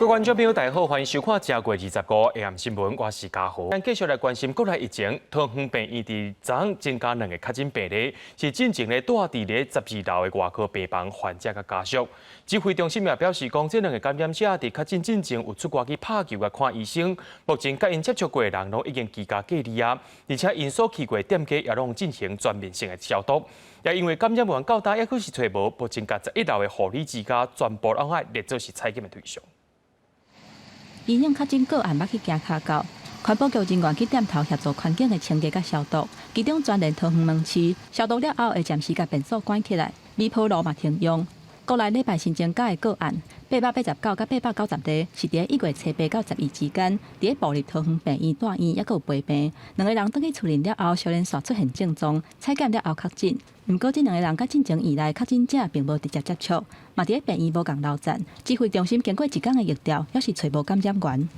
各位觀眾朋友，大家好，歡迎收看正月25下暗新聞，我是嘉豪。咱繼續來關心國內疫情，桃園病院佇昨昏增加兩個確診病例，是進前咧蹛佇咧12樓的外科病房患者佮家屬。指揮中心也表示講，這兩個感染者佇確診進前有出外去拍球佮看醫生，目前佮𪜶接觸過的人攏已經居家隔離啊，而且𪜶所去過的店家也攏進行全面性的消毒。也因為感染源到今猶閣是揣無，目前共11樓的護理之家全部攏愛列做是採檢的對象。醫院確診個案捌去行跤到，環保局人員去店頭協助環境的清潔佮消毒，其中全聯桃園門市消毒了後會暫時共便所關起來，微波爐嘛停用。國內禮拜新增加的個案，889佮890例，是佇1月初8到12之間，佇部立桃園病院住院，猶閣有陪病，兩个人轉去厝裡了後，小連續出現症狀，採檢了後確診。毋過這兩个人佮進前院內確診者並無直接接觸，嘛佇咧病院無仝樓層。指揮中心經過一工的疫調，猶是揣無感染源。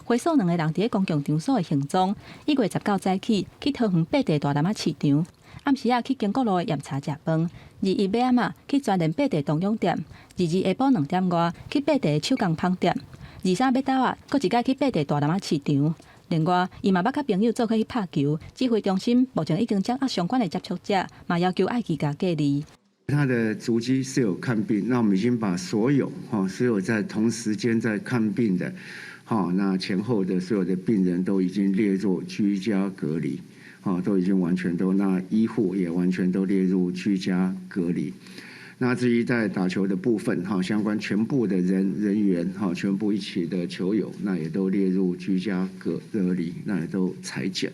回溯兩个人佇咧公共場所的行蹤，1月19早起去桃園八地大湳仔市場，暗時仔去經國路的飲茶食飯，21尾暗仔去全聯八地東涌店，22下晡2點外去八地的手工坊店，23欲晝仔，閣一擺去八地大湳仔市場。另外，伊嘛捌佮朋友做伙去拍球。指揮中心目前已經掌握相關的接觸者，嘛要求愛居家隔離。他的足跡是有看病，那我們已經把所有哈所有在同時間在看病的，哈那前後的所有的病人都已經列入居家隔離，哈都已經完全都，那醫護也完全都列入居家隔離。那至於在打球的部分，哈相關全部的人員，哈全部一起的球友，那也都列入居家隔離，那也都採檢。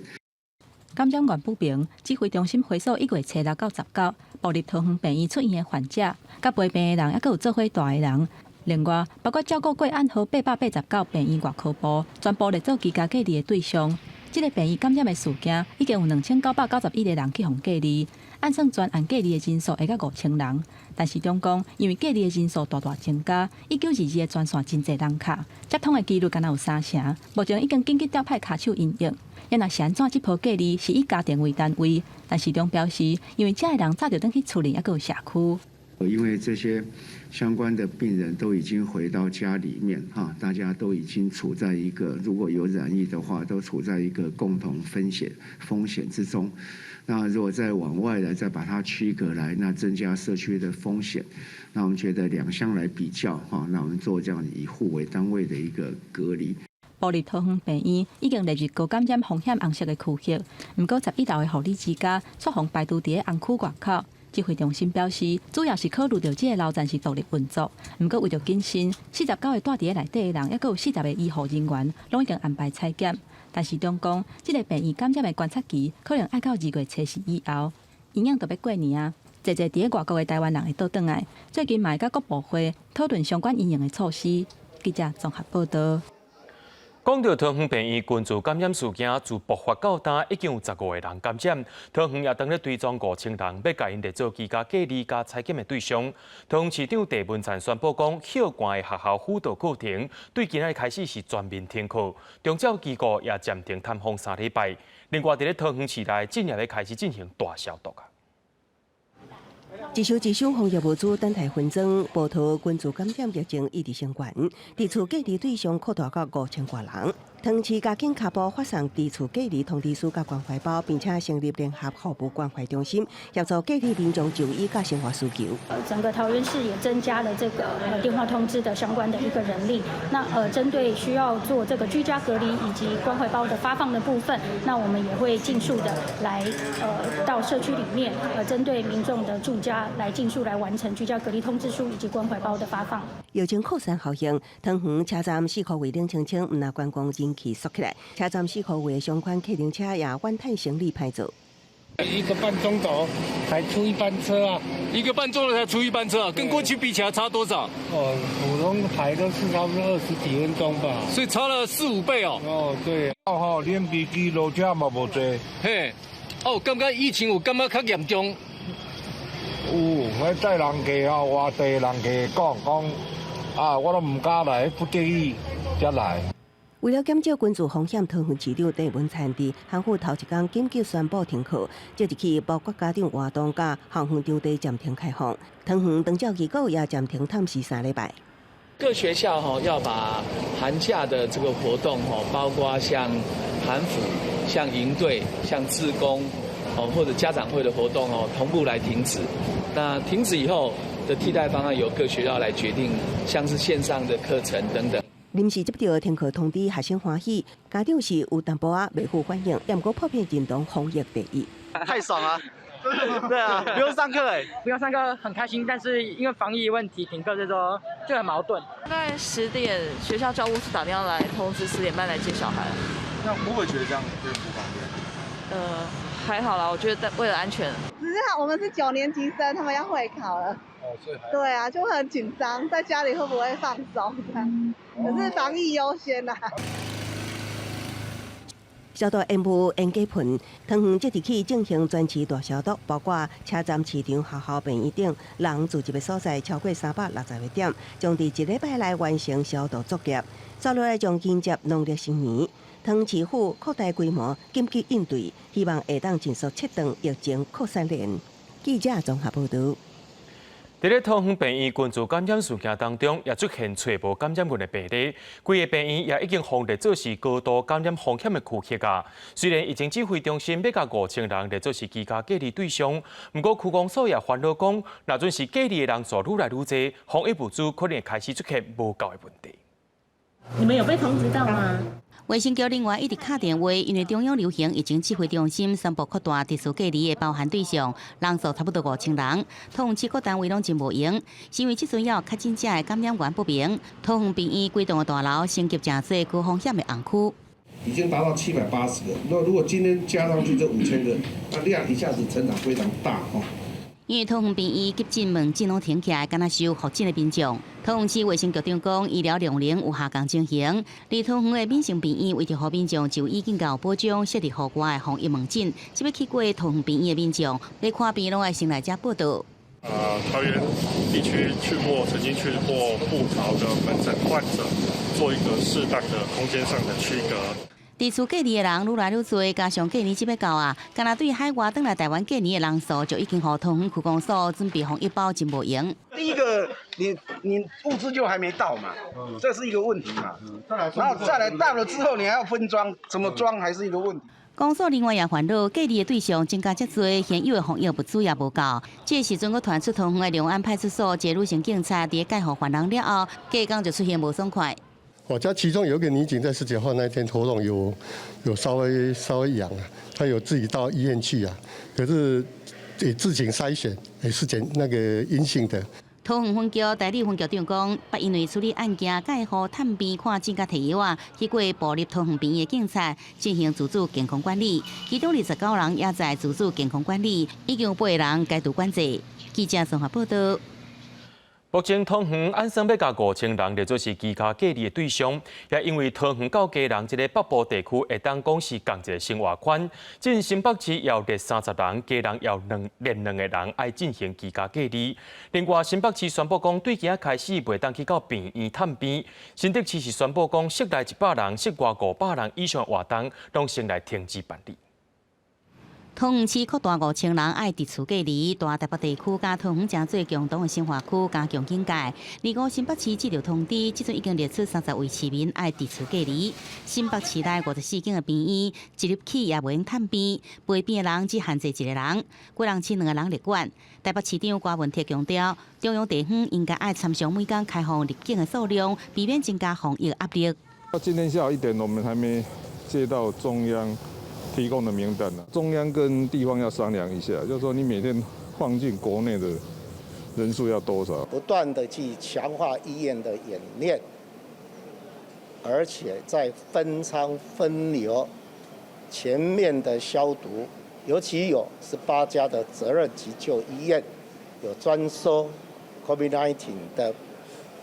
感染源不明，指揮中心回溯1月初6到19，部立桃園病院出院的患者，佮陪病的人，猶閣有做伙蹛的人。另外，包括照顧過案號889病院外科部，全部列做居家隔離的對象。這个病院感染的事件，已經有2991個人去予隔離，按算全案隔離的人數會到5000人。但市長講，因為隔離的人數大大增加，1922的專線真濟人敲，接通的幾率敢若有三成。目前已經緊急調派跤手因應。啊若是按怎這波隔離是以家庭為單位，但市長表示，因為這的人早就轉去厝裡，猶閣有社區。因為這些相關的病人都已經回到家裡面，哈，大家都已經處在一個如果有染疫的話，都處在一個共同風險之中。那如果再往外來，再把它區隔來，那增加社區的風險。那我們覺得兩項來比較，哈，那我們做這樣以戶為單位的一個隔離。部立桃園病院已經列入高感染風險紅色的區域，毋過11樓的護理之家卻予排除佇咧紅區外口。指揮中心表示，主要是考慮到這个樓層是獨立運作，毋過為著謹慎，49個蹛佇咧內底的人，猶閣有40個醫護人員，攏已經安排採檢。但市長講，這个病院感染的觀察期可能愛到2月初4以後。因應著欲過年啊，濟濟佇咧外國的台灣人會倒轉來，最近嘛會佮各部會討論相關因應的措施。記者綜合報道。講到桃園病院群聚感染事件，自爆發到今已經有15個人感染。桃園也當咧追蹤5000人，欲共𪜶列做居家隔離佮採檢的對象。桃園市長鄭文燦宣布講，歇寒的學校輔導課程對今仔日開始是全面停課，長照機構也暫停探訪3禮拜。另外，佇咧桃園市內，今日欲開始進行大消毒啊。一手一手防疫物資等待分裝，部桃群聚感染疫情一直升懸，佇厝隔離對象擴大到5000外人。桃園市加緊跤步發送佇厝隔離通知書佮關懷包，並且成立聯合服務關懷中心，協助隔離民眾就醫佮生活需求。整個桃園市也增加了這個電話通知的相關的一個人力。那針對需要做這個居家隔離以及關懷包的發放的部分，那我們也會盡速的來到社區裡面，針對民眾的住家來盡速來完成居家隔離通知書以及關懷包的發放。疫情擴散效應，桃園車站四箍圍冷清清，毋但觀光人氣縮起來，車站四箍圍的相關客運車也怨嘆生理歹做。 1個半鐘頭才出一班車啊！ 1個半鐘頭才出一班車啊，跟過去比起來差多少？哦，普通排都是差不多20幾分鐘吧。所以差了四五倍哦。哦，對。哦吼，連飛機落車嘛無濟。嘿，哦，感覺疫情有感覺較嚴重？有，我載人客啊，外地人客講講，啊，我都毋敢來，不得已才來。為了減少群聚風險，桃園市長鄭文燦佇學府頭一工緊急宣布停課，即日起包括家長活動佮校園場地暫停開放，桃園長照機構也暫停探視3禮拜。各學校吼要把寒假的這個活動吼，包括像寒輔、像營隊、像志工哦，或者家長會的活動哦，同步來停止。那停止以後的替代方案由各學校來決定，像是線上的課程等等。臨時接到停課通知，學生歡喜，家長是有淡薄仔袂赴反應，毋過普遍認同防疫第一。太爽了！對啊，不用上課哎，不用上課很開心，但是因為防疫問題停課這週就很矛盾。大概10點，學校教務處打電話來通知10點半來接小孩。那會不會覺得這樣有點不方便？還好啦，我覺得為了安全。只是我們是九年級生，他們要會考了。哦，所以對啊，就會很緊張，在家裡會不會放鬆？可是防疫優先啊。消毒煙霧煙機噴，桃園即日起進行全市大消毒，包括車站、市場、學校、病院等人聚集的所在，超過360個點，將佇一禮拜內完成消毒作業。接落來將迎接農曆新年，桃園市府擴大規模緊急應對，希望會當盡速切斷疫情擴散鏈。記者綜合報導。佇咧桃園病院群聚感染事件當中，也出現揣無感染源的病例，規个病院也已經封列做是高度感染風險的區域啊。雖然疫情指揮中心欲共5000人列做是居家隔離對象，毋過區公所也煩惱講，若準是隔離的人數愈來愈濟，防疫物資可能會開始出現無夠的問題。你們有被通知到嗎？衛生局人員一直敲電話，因為中央流行疫情指揮中心宣布擴大特殊隔離的包含對象，人數差不多5000人，桃園市各單位攏真無閒，是因為這陣有確診者的感染源不明，桃園病院規棟的大樓升級成做高風險的紅區。已經達到780個，那如果今天加上去這5000個，那量一下子成長非常大哦。因為桃園病院急診門診攏停起來，敢若收確診的民眾。桃園市衛生局長講，醫療量能有下降情形。而桃園的敏盛病院為著予民眾就醫更較有保障，設立戶外的防疫門診。這欲去過桃園病院的民眾，欲看病攏愛先來遮報到。桃園地區去過，曾經去過部桃的門診患者，做一個適當的空間上的區隔。佇厝隔離的人愈來愈濟，加上過年這欲到啊，敢若對海外轉來台灣過年的人數，就已經予桃園區公所準備防疫包真無閒。第一個，你物資就還沒到嘛，這是一個問題嘛。然後再來到了之後，你還要分裝，怎麼裝還是一個問題。公所另外也煩惱，隔離的對象增加遮濟，現有的防疫物資也無夠。這時陣，閣傳出桃園的龍安派出所一个女性警察佇咧介護犯人了後，隔工就出現無爽快。哦，這其中有一個女警在19號那天喉嚨有稍微稍微癢啊，她有自己到醫院去啊，可是也自行篩選，也是檢那個陰性的。桃園分局代理分局長講，捌因為處理案件，蓋予探病看診佮提藥仔，去過步入桃園病院的警察進行自主健康管理，其中29人也在自主健康管理，已經有八個人解除管制。記者綜合報道。目前桃園按算欲共5000人列做是居家隔離的對象，也因為桃園到基隆這个北部地區會當講是仝一个生活圈，進新北市要列30人，基隆要兩連兩个人愛進行居家隔離。另外，新北市宣布講，對今仔開始袂當去到病院探病。新竹市是宣布講，室內100人、室外500人以上活動，攏先來停止辦理。桃園市擴大5000人愛佇厝隔離，大台北地區佮桃園誠做共同的生活區，加強警戒。而五新北市接到通知，這陣已經列出30位市民愛佇厝隔離。新北市內54間的病院，一入去也袂用探病，陪病的人只限制一個人，幾人飼兩個人列管。台北市長柯文哲強調，中央地方應該愛參詳每工開放入境的數量，避免增加防疫壓力。到今天下午1點，我們還沒接到中央提供的名單呢，中央跟地方要商量一下，就是說你每天放進國內的人數要多少？不斷的去強化醫院的演練，而且在分艙分流、全面的消毒，尤其有18家的責任急救醫院有專收 COVID-19 的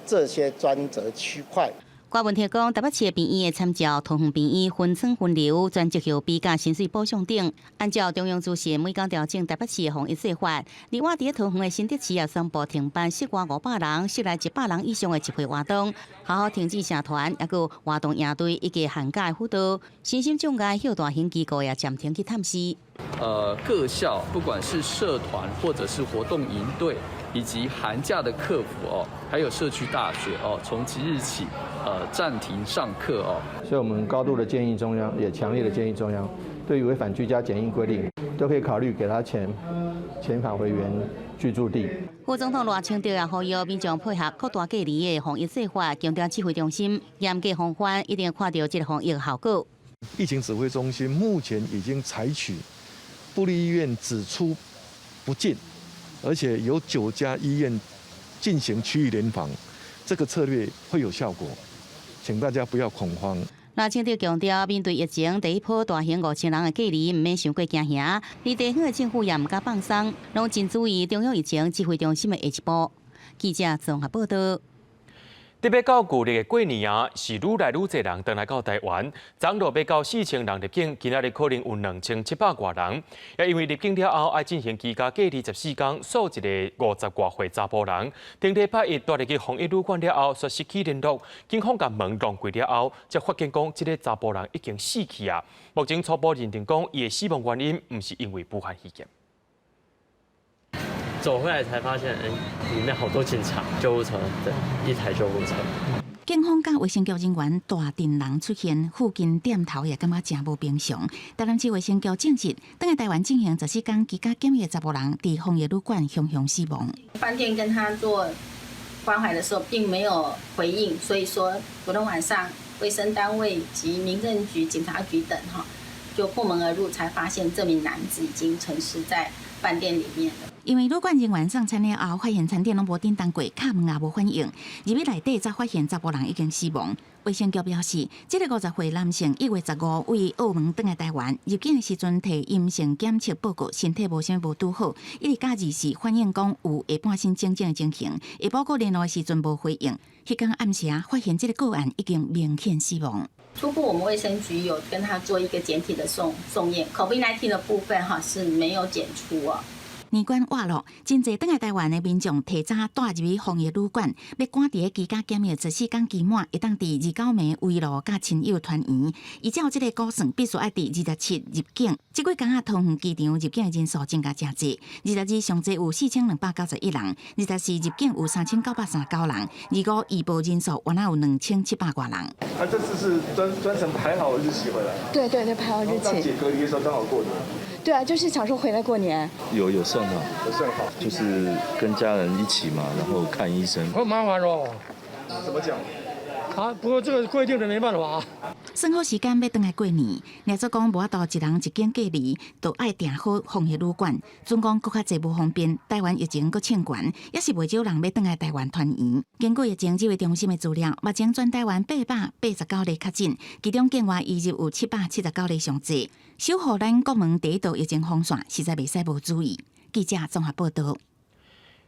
這些專責區塊。郭文鐵講，台北市的病院會參照桃園病院分艙分流、專責後備佮薪水保障等，按照中央指示，每工調整台北市的防疫做法。另外，佇桃園的新竹市也宣布停辦室外500人、室內100人以上的集會活動，學校停止社團，抑閣活動營隊以及寒假的輔導，身心障礙或大型機構也暫停去探視。各校不管是社團或者是活動營隊。以及寒假的課輔哦，還有社區大學哦，從即日起，暫停上課哦。所以，我們高度的建議中央，也強烈的建議中央，對於違反居家檢疫規定，都可以考慮給他遣返回原居住地。副總統賴清德也呼籲民眾配合擴大隔離的防疫計劃，強調指揮中心嚴格防範，一定看著這个防疫效果。疫情指揮中心目前已經採取部立醫院只出不進，而且有9家醫院進行區域聯防，這個策略會有效果，請大家不要恐慌。賴清德強調，面對疫情第一波大型5000人的隔離，毋免傷過驚嚇。而地方的政府也毋敢放鬆，攏真注意中央疫情指揮中心的下一步。記者綜合報道。特別到舊曆的過年啊，是愈來愈濟人轉來到台灣，昨落欲到4000人入境，今仔日可能有2700外人。也因為入境了後愛進行居家隔離14天，數一个50外歲查埔人，頂禮拜一蹛入去防疫旅館了後，煞失去聯絡，警方共門弄開了後，才發現講這个查埔人已經死去啊。目前初步認定講，伊的死亡原因毋是因為武漢肺炎。走回來才發現，哎，裡面好多警察、救護車，對，一台救護車。警方佮衛生局人員大陣人出現，附近店頭也感覺誠無平常。台南市衛生局證實，轉來台灣進行14天居家檢疫的查埔人，佇防疫旅館雄雄死亡。飯店跟他做關懷的時候，並沒有回應，所以說昨天晚上衛生單位及民政局、警察局等哈，就破門而入，才發現這名男子已經陳屍在飯店裡面了。因為旅館人員送餐了後，發現餐點攏無叮當過，敲門也無反應。入去內底才發現查埔人已經死亡。衛生局表示，這个50歲男性1月15為澳門轉來台灣，入境的時陣提陰性檢測報告，身體無啥無拄好，一直到24反映講有下半身腫脹的情形，下晡閣聯絡的時陣無回應。彼工暗時發現這个個案已經明顯死亡。初步我們衛生局有跟他做一個檢體的送驗，COVID-19 的部分哈是沒有檢出啊。年關倚落，真濟轉來台灣的民眾提早蹛入去防疫旅館，欲趕佇咧居家檢疫14天期滿，會當佇29暝圍爐佮親友團圓。依照這个估算，必須愛佇27入境。這幾工仔桃園機場入境的人數增加誠濟，22上濟有4291人，24入境有3939人，25預報人數原來有2700外人。啊，這次是專程排好日期回來。對對對，排好日期。解隔離的時候剛好過年。對啊，就是想說回來過年。有算好，有算好，就是跟家人一起嘛，然後看醫生。好麻煩咯。怎麼講？啊，不過這個規定的沒辦法啊。算好時間欲轉來過年，業主講無法度一人一間隔離，就愛訂好防疫旅館。總講閣較濟無方便，台灣疫情閣衝懸，也是袂少人欲轉來台灣團圓。根據疫情指揮中心的資料，目前全台灣889例確診，其中境外移入有779例上濟。守護咱國門第一道疫情防線，實在袂使無注意。記者綜合報道。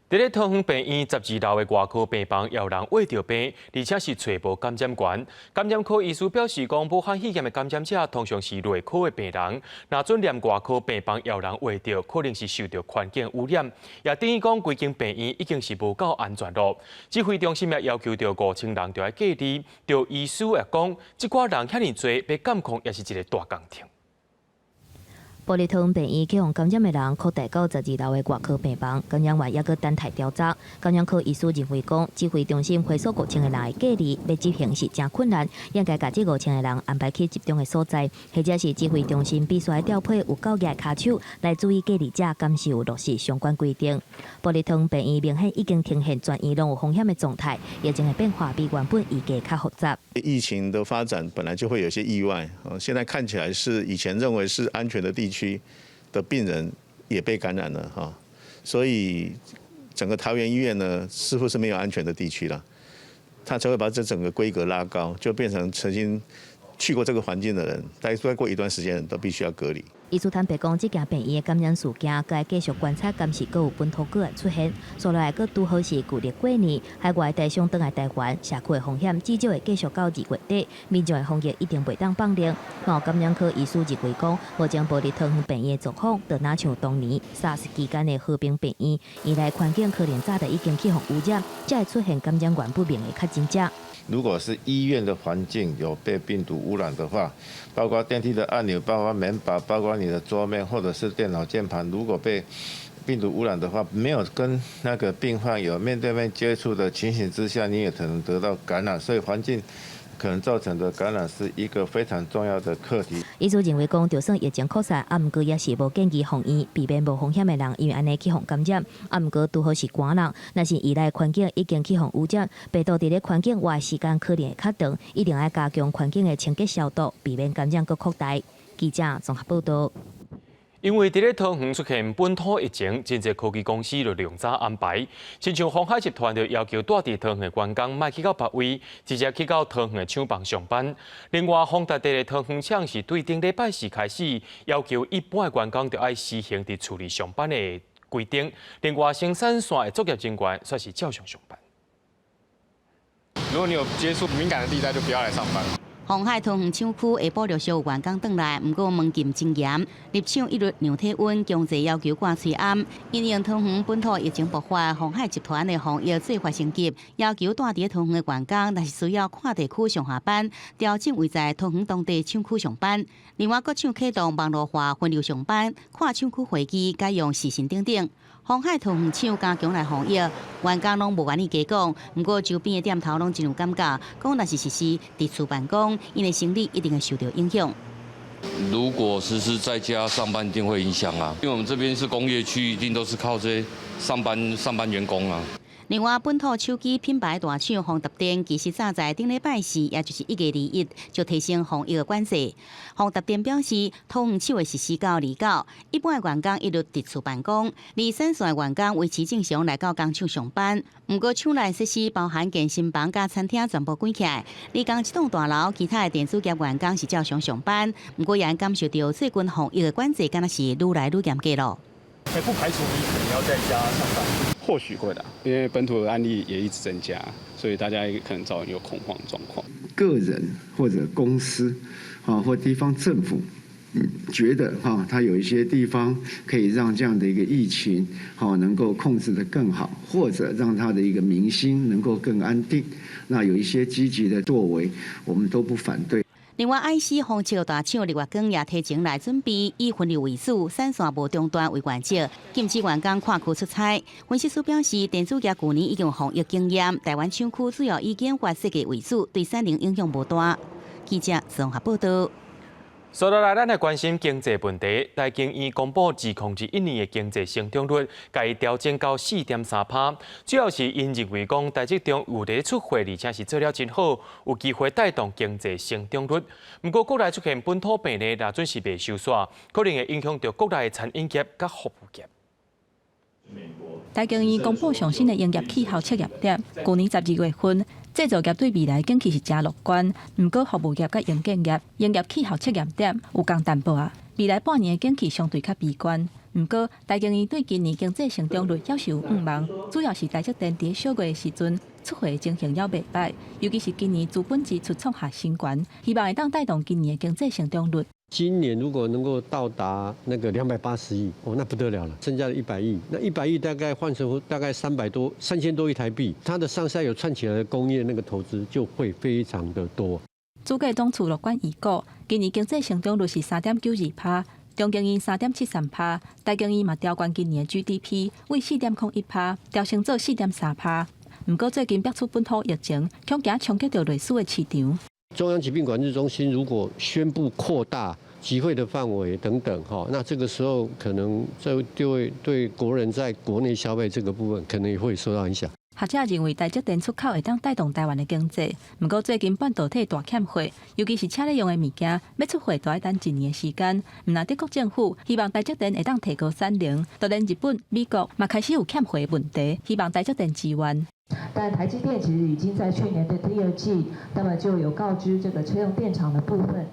佇咧桃園病院12樓的外科病房，有人穢著病，而且是揣無感染源。感染科醫師表示，講武漢肺炎的感染者通常是內科的病人，若準連外科病房有人穢著，可能是受著環境污染，也等於講規間病院已經是無夠安全囉。指揮中心也要求著5000人著愛隔離，著醫師也講，這寡人遐爾濟，欲監控也是一个大工程。埔里桃園病院予人感染的人，擴大到12樓的外科病房，感染源猶閣等待調查。感染科醫師認為講，指揮中心回溯5000個人的隔離，欲執行是誠困難，應該共這5000個人安排去集中的所在，或者是指揮中心必須愛調配有夠額跤手來注意隔離者，敢是有落實相關規定。埔里桃園病院明顯已經呈現全院攏有風險的狀態，疫情的變化比原本預計較複雜。疫情的發展本來就會有些意外，現在看起來是以前認為是安全的地區的病人也被感染了哈，所以整個桃園醫院呢，似乎是沒有安全的地區了，他才會把這整個規格拉高，就變成曾經去過這個環境的人，待過一段時間都必須要隔離。醫師坦白講，這間病院的感染事件，閣愛繼續觀察，敢是閣有本土個案出現。煞落來閣拄好是舊曆過年，海外台商轉來台灣，社區的風險至少會繼續到2月底。民眾的防疫一定袂當放任。有感染科醫師認為講，目前埔里桃園病院的狀況，就若像當年 SARS 期間的和平病院，院內環境可能早就已經去予污染，才會出現感染源不明的確診者。如果是醫院的環境有被病毒污染的話，包括電梯的按鈕、包括門把、包括你的桌面或者是電腦鍵盤，如果被病毒污染的話，沒有跟那個病患有面對面接觸的情形之下，你也可能得到感染，所以環境可能造成的感染是一個非常重要的課題。醫師認為講，就算疫情擴散，啊，毋過也是無建議予醫避免無風險的人，因為按呢去予感染。啊，毋過拄好是寒人，若是依賴環境已經去予污染，病毒佇咧環境外時間可能會較長，一定愛加強環境的清潔消毒，避免感染閣擴大。記者綜合報道。因為佇咧桃園出現本土疫情，真濟科技公司就量早安排，親像鴻海集團就要求蹛佇桃園的員工莫去到別位，直接去到桃園的廠房上班。另外，宏達電的桃園廠是對頂禮拜四開始，要求一般的員工就愛實行佇厝裡上班的規定。另外，生產線的作業人員煞是照常上班。如果你有接觸敏感的地帶，就不要來上班。鴻海桃園廠區下晡陸續有員工轉來，毋過門禁真嚴，入廠一律量體溫，強制要求掛喙罨。因應桃園本土疫情爆發，鴻海集團的防疫做法升級，要求蹛佇桃園的員工，若是需要跨地區上下班，調整為在桃園當地廠區上班。另外，各廠啟動網路化分流上班，跨廠區會議改用視訊等等。鴻海桃園廠加強來防疫，員工攏無願意加講，毋過周邊的店頭攏真有感覺，講若是實施佇厝辦公，𪜶的生理一定會受到影響。如果實施在家上班，一定會影響啊，因為我們這邊是工業區，一定都是靠這些上班員工啊。另外，本土手機品牌大廠宏達電，其實早在頂禮拜四，也就是1月21，就提升防疫的管制。宏達電表示，桃園廠會實施到29，一般的員工一律佇厝辦公，而生產線的員工維持正常來到工廠上班。毋過廠內設施包含健身房佮餐廳全部關起來。而仝一棟大樓，其他的電子業員工是照常上班。毋過也感受到最近防疫的管制，敢若是愈來愈嚴格咯。不排除你可能要在家上班。或許會的，因為本土的案例也一直增加，所以大家也可能造成有恐慌狀況。個人或者公司，啊或地方政府，覺得哈，他有一些地方可以讓這樣的一個疫情，哈能夠控制得更好，或者讓他的一個民心能夠更安定，那有一些積極的作為，我們都不反對。另外，IC 封測大廠日月光也提前來準備，以分流為主，產線無中斷為原則，禁止員工跨區出差。分析師表示，電子業舊年已經有防疫經驗，台灣廠區主要以研發設計為主，對產能影響無大。記者綜合報道。接落來，咱來關心經濟問題。台經院公布2021年的經濟成長率，共伊調整到4.3%，主要是𪜶認為講台積電有佇出貨，而且是做了真好，有機會帶動經濟成長率。毋過國內出現本土病例，若準時袂收煞，可能會影響著國內的餐飲業佮服務業。台經院公布上新的營業氣候測驗點，舊年12月份，製造業對未來景氣是誠樂觀，毋過服務業佮營建業營業氣候測驗點有降淡薄仔，未來半年的景氣相對較悲觀。毋過台經院對今年經濟成長率猶是有向望，主要是台積電佇小月的時陣出貨情形猶袂䆀，尤其是今年資本支出創下新懸，希望會當帶動今年的經濟成長率。今年如果能夠到達那個280億，哦，那不得了了，增加了一百億。那一百億大概換成大概300多、3000多億台幣，它的上下游串起來的工業那個投資就會非常的多。主計總處樂觀預估，今年經濟成長率是3.92%，中經院3.73%，台經院嘛調懸今年的 GDP 為4.01%，調升做4.3%。毋過最近爆出本土疫情，恐驚衝擊著類似的市場。中央疾病管制中心如果宣布擴大集會的範圍等等，哈，那這個時候可能就會對國人在國內消費這個部分，可能也會受到影響。學者認為台積電出口會當帶動台灣的經濟，毋過最近半導體大欠貨，尤其是車咧用的物件，欲出貨都愛等一年的時間。毋但德國政府希望台積電會當提高產能，就連日本、美國嘛開始有欠貨的問題，希望台積電支援。但台積電其實已經在去年的第二季，那麼就有告知這個車用電廠的部分，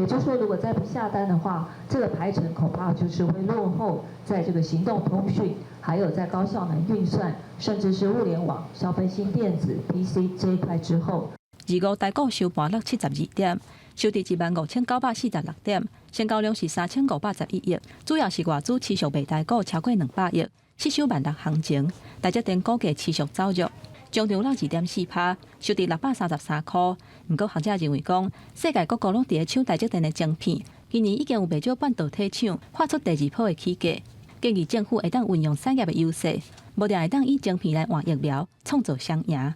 也就是說，如果再不下單的話，這個排程恐怕就是會落後在這個行動通訊，還有在高效能運算，甚至是物聯網、消費性電子、PC 這一塊之後。二五台股收盤落72點，收佇15,946點，成交量是3511億，主要是外資持續賣台股超過200億，吸收萬六行情，台積電股價持續走弱。終場落2.4%，收佇633箍。毋過學者認為講，世界各國攏佇咧搶台積電的晶片，今年已經有袂少半導體廠發出第二波的起價。建議政府會當運用產業的優勢，無定會當以晶片來換疫苗，創造雙贏。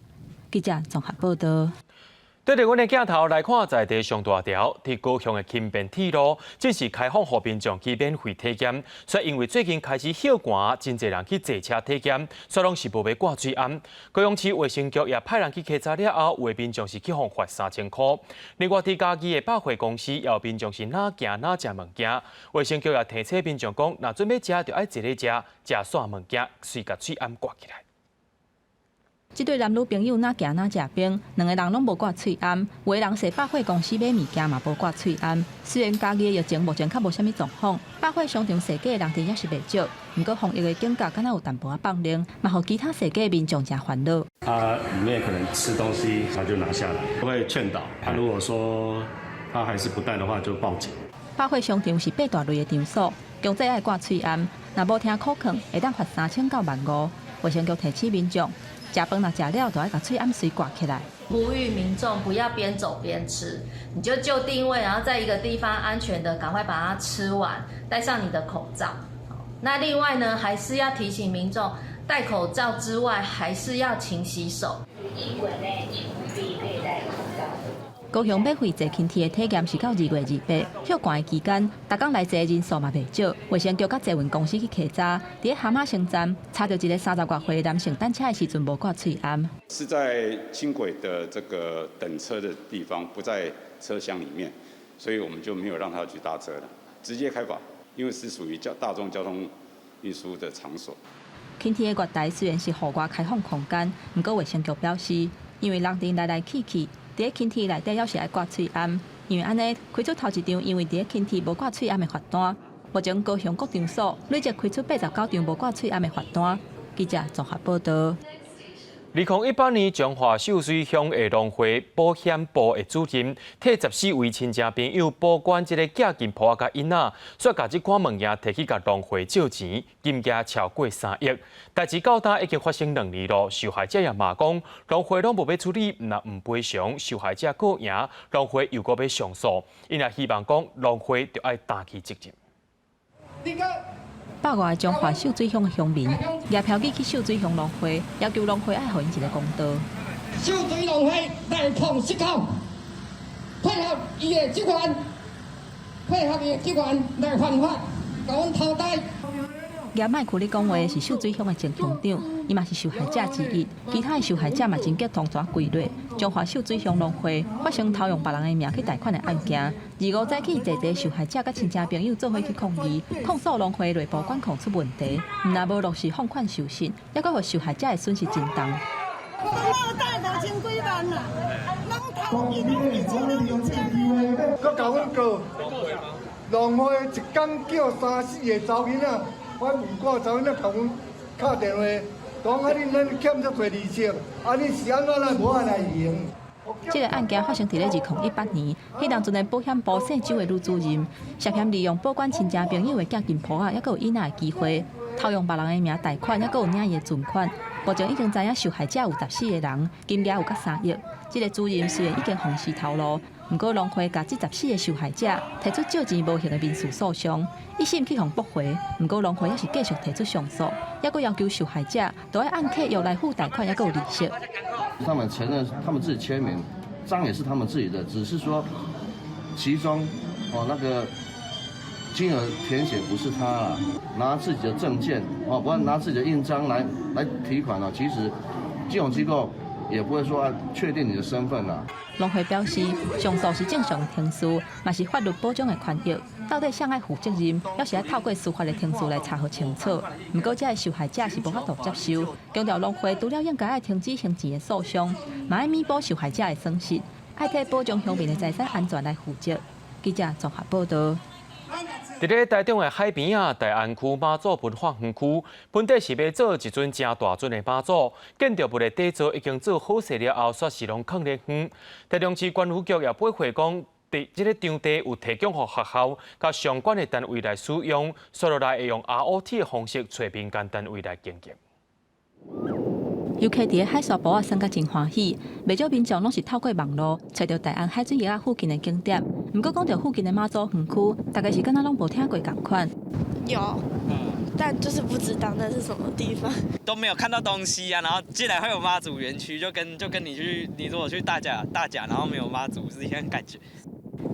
記者綜合報道。對著阮的鏡頭來看，在地上大條，佇高雄的輕便鐵路，正式開放予民眾去免費體檢。卻因為最近開始歇寒，真濟人去坐車體檢，煞攏是無欲掛喙罨。高雄市衛生局也派人去稽查了後，有的民眾是去予罰3000箍。另外，佇嘉義的百貨公司，也有民眾是若行若食物件。衛生局也提醒民眾講，若準備食，就愛坐咧食，食煞物件，隨共喙罨掛起來。這對男女朋友若行若食冰，兩个人攏無掛喙罨。有的人踅百貨公司買物件嘛無掛喙罨。雖然嘉義的疫情目前較無啥物狀況，百貨商場踅街的人潮也是袂少。毋過防疫的警覺敢若有淡薄仔放冷，嘛予其他踅街的民眾誠煩惱。他裡面可能吃東西，他就拿下來，會勸導。他如果說他還是不戴的話，就報警。百貨商場是八大類的場所，強制愛掛喙罨，若無聽苦勸，會當罰3000到15000。衛生局提醒民眾，食飯若食了，就愛共喙罨隨掛起來。呼籲民眾不要邊走邊吃，你就就定位，然後在一個地方安全的趕快把它吃完，戴上你的口罩。那另外呢，還是要提醒民眾，戴口罩之外，還是要勤洗手。輕軌內請務必佩戴口罩。高雄免費坐輕鐵的體驗是到2月28，歇寒的期間，逐工來坐的人數嘛袂少。衛生局佮捷運公司去稽查，佇咧蛤蟆星站查著一个30外歲男性等車的時陣無掛喙罨。是在輕軌的這個等車的地方，不在車廂裡面，所以我們就沒有讓他去搭車了，直接開罰，因為是屬於交大眾交通運輸的場所。輕鐵的月台雖然是戶外開放空間，毋過衛生局表示，因為人陣來來去去。佇咧輕鐵內底猶是愛掛喙罨，因為按呢開出頭一張，因為佇咧輕鐵無掛喙罨的罰單。目前高雄各場所累計開出89張無掛喙罨的罰單。記者綜合報道。2018年，彰化秀水鄉的農會保險部的主任替14位親戚朋友保管這个寄金鋪仔佮印仔，煞共這款物件提去共農會借錢，金額超過3億。代誌到今已經發生2年咯，受害者也罵講，農會攏無欲處理，若毋賠償，受害者告贏，農會又閣欲上訴，𪜶也希望講農會著愛擔起責任。百外彰化秀水鄉的鄉民，舉標語去秀水鄉農會，要求農會愛予𪜶一个公道。秀水農會內控失控，配合伊的職員，配合伊的職員來犯法，共阮偷貸。舉麥克咧講話是秀水鄉的前鄉長，伊嘛是受害者之一。其他的受害者嘛真激動，怎跪落。彰化秀水鄉農會發生偷用別人的名去貸款的案件，25早起，濟濟受害者佮親戚朋友做伙去抗議，控訴農會內部管控出問題，毋但無落實放款授信，猶閣予受害者的損失真重。我貸5000幾萬啦，攏偷去，攏一千，攏一千的。閣共阮告，農會一工叫三四个查某囡仔。阮有掛查某囡仔共阮敲電話，講啊，恁恁欠遮濟利息，啊，你是按怎來無愛來還？這个案件發生佇咧2018年，彼當陣的保險部姓周的女主任，涉嫌利用保管親戚朋友的寄金簿仔，猶閣有印仔的機會，偷用別人的名貸款，猶閣有領伊的存款。目前已經知影受害者有14個人，金額有甲3億。這个主任雖然已經予死頭路，毋過農會共這14個受害者提出借錢無還的民事訴訟，一審去予駁回，毋過農會猶是繼續提出上訴，猶閣要求受害者都愛按契約來付貸款，猶閣有利息。他們承認，他們自己簽名，章也是他們自己的，只是說其中哦那個金額填寫不是他啦，拿自己的證件哦，不然拿自己的印章來提款啊，其實金融機構也不會說啊確定你的身份啦。農會表示，上訴是正常的程序，嘛是法律保障的權益。到底誰愛負責任，猶是愛透過司法的程序來查予清楚。毋過，這个受害者是無法度接受，強調農會除了應該愛停止還錢的訴訟，嘛愛彌補受害者的損失，愛替保障鄉民的財產安全來負責。記者綜合報道。佇咧台中的海邊仔，大安區媽祖文化園區，本底是欲做一尊誠大尊的媽祖，建築物的底座已經做好勢了後，煞是攏囥咧遠。台中市觀復局也回覆講，佇這个場地有提供予學校佮相關的單位來使用，煞落來會用 ROT 的方式揣民間單位來經營。遊客佇咧海沙埔仔耍甲真歡喜，袂少民眾攏是透過網路揣著大安海水浴仔附近的景點。毋過講著附近的媽祖園區，大家是敢若攏無聽過仝款。有，但就是不知道那是什麼地方。都沒有看到東西啊，然後竟然會有媽祖園區，就跟你去，你如果去大甲，然後沒有媽祖是一樣感覺。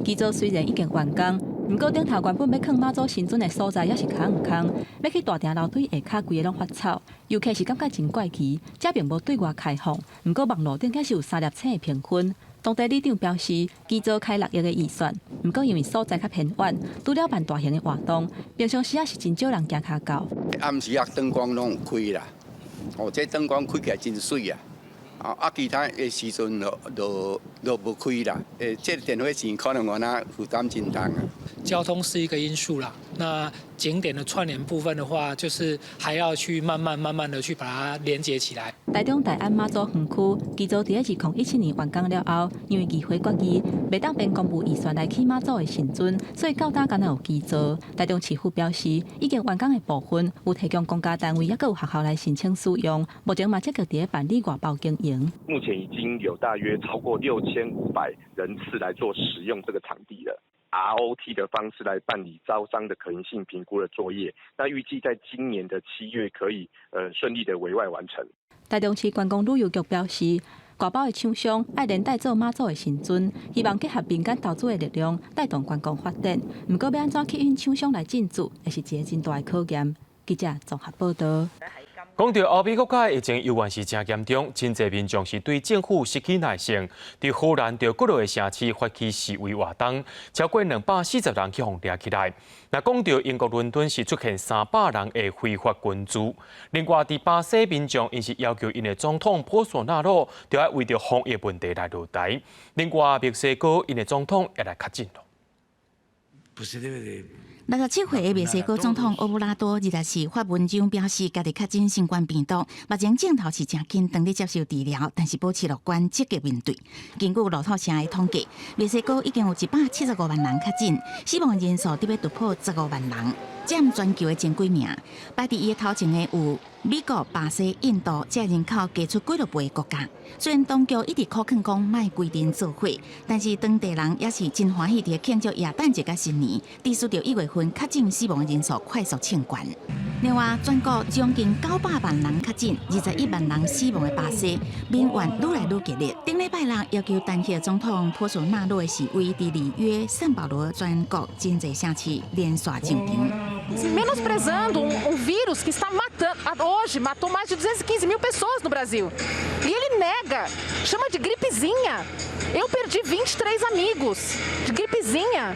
基座雖然已經完工，毋過頂頭原本欲囥媽祖神尊的所在，猶是空毋空。欲去大埕樓梯下跤，規个攏發臭，遊客是感覺真怪奇。這並無對外開放，毋過網路頂猶是有三粒星的評分。當地里長表示，基座開6億的預算，毋過因為所在較偏遠，除了辦大型的活動，平常時也是真少人行跤到。暗時啊，燈光攏有開啦，哦，這燈光開起來真媠啊！啊，其他的時陣就無開啦。這個電火錢可能我那負擔真重啊。交通是一個因素啦，那景點的串聯部分的話，就是還要去慢慢慢慢的去把它連接起來。台中大安媽祖園區基座佇2017年完工了後，因為議會決議，袂當編公務預算來起媽祖的神尊，所以到今敢若有基座。台中市府表示，已經完工的部分有提供公家單位，猶閣有學校來申請使用，目前嘛積極佇咧辦理外包經營。目前已經有大約超過6500人次來做使用這個場地了。ROT 的方式來辦理招商的可行性評估的作業，那預計在今年的7月可以順利的委外完成。台中市觀光旅遊局表示，外包的廠商愛連帶做媽祖的神尊，希望結合民間投資的力量，帶動觀光發展。毋過，欲按怎吸引廠商來進駐，會是一個真大的考驗。記者綜合報道。講到歐美國家疫情猶原是誠嚴重，真濟民眾是對政府失去耐性。佇荷蘭著幾落個城市發起示威活動，超過240人去予掠起來。若講到英國倫敦是出現300人的非法群聚，另外佇巴西民眾𪜶是要求𪜶的總統波索納羅著愛為著防疫問題來落台。另外墨西哥𪜶的總統也來確診囉。 67歲的墨西哥總統奧布拉多24發文章表示，家己確診新冠病毒，目前症頭是誠輕，當咧接受治療，但是保持樂觀，積極面對。根據路透社的統計，墨西哥已經有175萬人確診，死亡人數得欲突破15萬人，佔全球的前幾名。排佇伊的頭前的有美國、巴西、印度，這人口加出幾落倍的國家。雖然當局一直苦勸講莫規陣做伙，但是當地人也是真歡喜佇慶祝耶誕節佮新年，致使著1月份確診死亡人數快速衝懸。另外，全國將近900萬人確診，21萬人死亡的巴西，民怨愈來愈激烈。頂禮拜六要求彈劾總統波索納洛的示威，佇里約、聖保羅全國真濟城市連續上場。 Menosprezando um vírus que está matando, hoje matou mais de 215 mil pessoas no Brasil. E ele nega, chama de gripezinha. Eu perdi 23 amigos de gripezinha.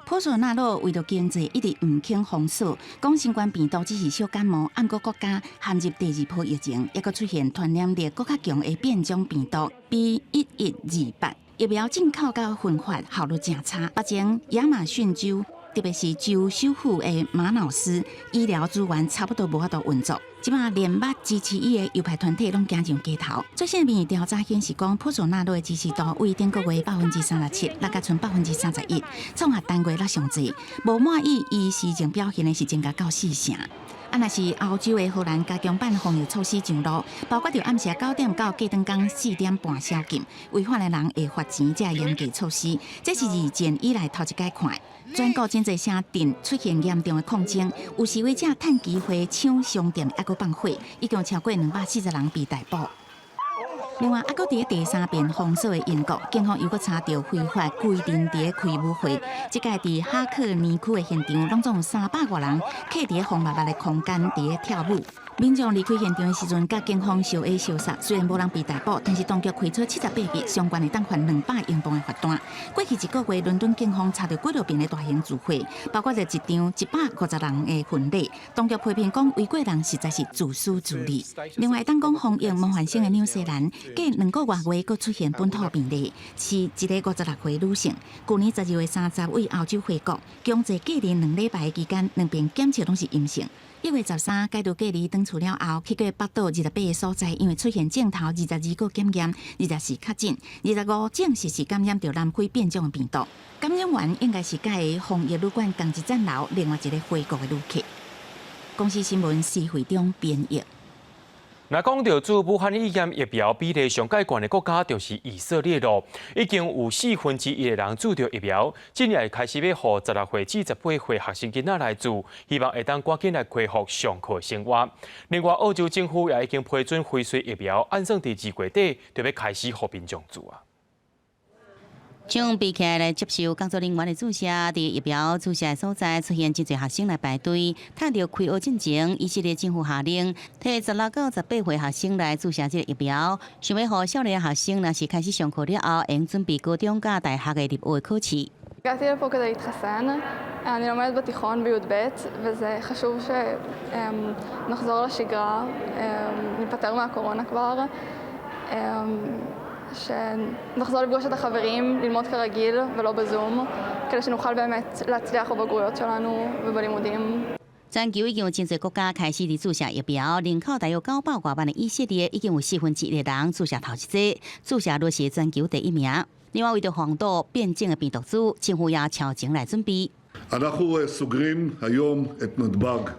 波索納洛為著經濟一直毋肯封鎖，講新冠病毒只是小感冒。毋過國家陷入第二波疫情，猶閣出現傳染力閣較強的變種病毒 B 1128，疫苗進口佮分發效率誠差。目前亞馬遜州，特別是州首府的馬瑙斯，醫療資源差不多無法度運作。這擺連捌支持伊的右派團體攏驚上街頭。最新民意調查顯示，講波索納洛的支持度為頂個月37%，落甲賰31%，創下單月來上濟。無滿意伊施政表現的是增加到四成。啊，若是歐洲的荷蘭加強版防疫措施上路，包括著暗時9點到隔轉工4點半宵禁，違反的人會罰錢，這嚴格措施，這是二戰以來頭一擺看。全國真濟城鎮出現嚴重的抗爭，有示威者趁機會搶商店，猶閣放火，已經超過240人被逮捕。另外，猶閣佇第三遍封鎖的英國，警方又閣查著非法規陣佇咧開舞會。這擺佇哈克尼區的現場，攏總有300外人徛佇咧風密密的空間佇咧跳舞。民眾離開現場的時陣，佮警方相下相殺，雖然無人被逮捕，但是當局開出78筆，上懸會當罰200英鎊的罰單。過去一個月，倫敦警方查著幾落遍的大型聚會，包括著一場150人的婚禮。當局批評講，違規人實在是自私自利。另外，當講防疫模範生的紐西蘭，隔2個外月閣出現本土病例，是一个56歲女性，舊年12月30為歐洲回國，強制隔離2禮拜的期間，兩遍檢測攏是陰性。1月13解除隔離轉厝了後，去過北島28個所在，因為出現症頭22個檢驗，24確診，25證實是感染著南非變種病毒。感染源應該是佮伊防疫旅館仝一層樓另外一个回國的旅客。公視新聞施惠中編譯。若講著注武漢肺炎疫苗比例上蓋懸的國家，就是以色列囉。已經有1/4的人注著疫苗，這下開始欲予16歲至18歲學生囡仔來注，希望會當趕緊來恢復上課生活。另外，澳洲政府也已經批准輝瑞疫苗，按算佇2月底就欲開始予民眾注啊。準備起來來接受工作人員的注射，佇疫苗注射的所在出現真濟學生來排隊。趁著開學進前，以色列政府下令，替16到18歲學生來注射這个疫苗，想欲予少年學生若是開始上課了後，會準備高中佮大學的入學考試。 הגעתי לפה כדי להתחסן, אני לומדת בתיכון בי"ב וזה חשוב שנחזור לשגרה, ניפטר מהקורונה כבר, שנחזור לפגוש את החברים, ללמוד כרגיל ולא בזום, כדי שנוכל באמת להצליח בבגרויות שלנו ובלימודים. 全球已經有真濟國家開始佇注射疫苗，人口大約900外萬的以色列已經有1/4的人注射頭一劑，注射率是全球第一名。另外，為著防堵變種的病毒株，政府也超前來準備。 אנחנו סוגרים היום את נתב"ג.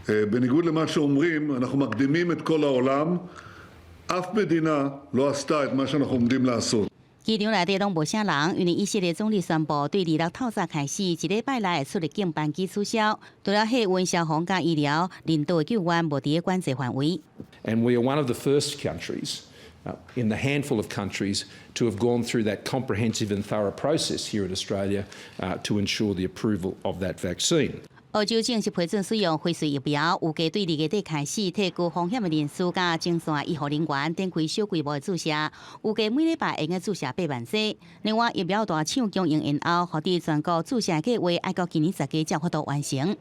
בניגוד למה שאומרים, אנחנו מקדימים את כל העולם. אף מדינה לא עשתה את מה שאנחנו עומדים לעשות. 機場內底攏無啥人，因為以色列總理宣布，對26透早開始，一禮拜內出入境班機取消，除了貨運、消防佮醫療、人道的救援無佇咧管制範圍。 And we are one of the first countries in the handful of countries to have gone through that comprehensive and thorough process here in Australia to ensure the approval of that vaccine. 澳洲正式批准使用輝瑞疫苗，預計對2月底開始，替高風險的人士佮前線醫護人員展開小規模的注射，預計每禮拜會用注射8萬劑。另外，疫苗大廠供應延後，予佇全國注射計劃愛到今年10月才有法度完成。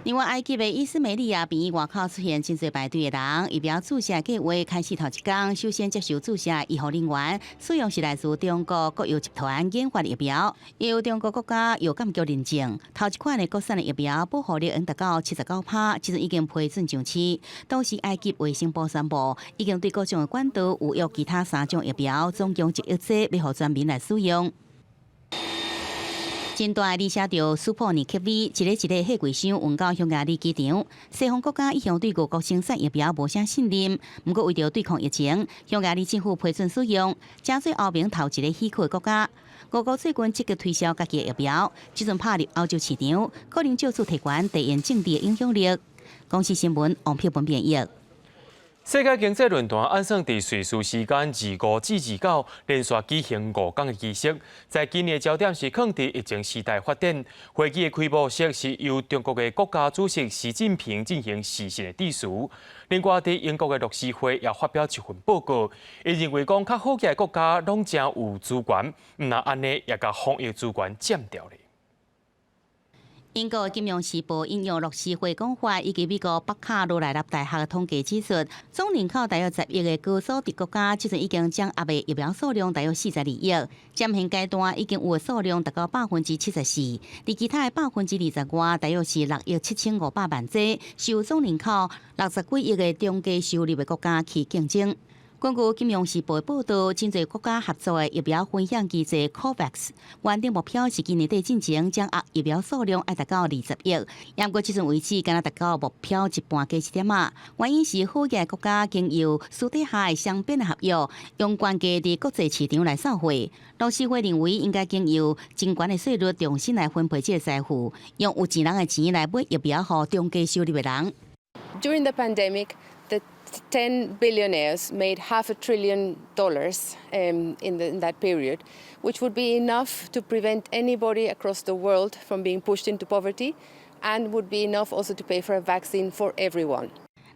另外，埃及的伊斯梅利亞病院外口出現真濟排隊的人，疫苗注射計劃開始頭一工，首先接受注射醫護人員，使用是來自中國國藥集團研發的疫苗，由中國國家藥監局認證。頭一款的國產的疫苗保護力已達到79%，這陣已經批准上市。同時，埃及衛生部宣布，已經對各種的管道預約其他三種疫苗，總共1億劑，欲予全民來使用。真大的寫著斯普尼克 V，一个一个貨櫃箱運到匈牙利機場。西方國家一向對俄國生產疫苗無啥信任，毋過為著對抗疫情，匈牙利政府批准使用，成做歐盟頭一个許可的國家。俄國最近積極推銷家己的疫苗，這陣拍入歐洲市場，可能藉此提懸地緣政治的影響力。公視新聞王碧文編譯。世界經濟論壇按算佇瑞士時間25至29連續舉行5天的儀式，在今年的焦點是囥佇疫情時代發展。會議的開幕式是由中國的國家主席習近平進行視訊的致辭。另外，佇英國的樂施會也發表一份報告，伊認為講較好額的國家攏誠有資源，毋但按呢也共防疫資源佔掉咧。英國金融時報引用樂施會講法，以及美國北卡羅來納大學統計指出，總人口大約10億的高所得國家，這陣已經掌握的疫苗數量大約42億，佔現階段已經有的數量達到74%，而其他的20%外，大約是6億7500萬劑，是由總人口60幾億的中低收入的國家去競爭。根據金融時報報導，真濟國家合作的疫苗分享機制 COVAX，原定目標是今年底進前掌握疫苗數量愛達到20億，毋過這陣為止，敢若達到目標一半加一點仔。原因是好額國家經由私底下的雙邊的合約，用懸價佇國際市場來掃貨。樂施會認為應該經由真懸的稅率重新來分配這个財富，用有錢人的錢來買疫苗予中低收入的人。 During the pandemic, the 10 billionaires made half a trillion dollars in that period, which would be enough to prevent anybody across the world from being pushed into poverty and would be enough also to pay for a vaccine for everyone.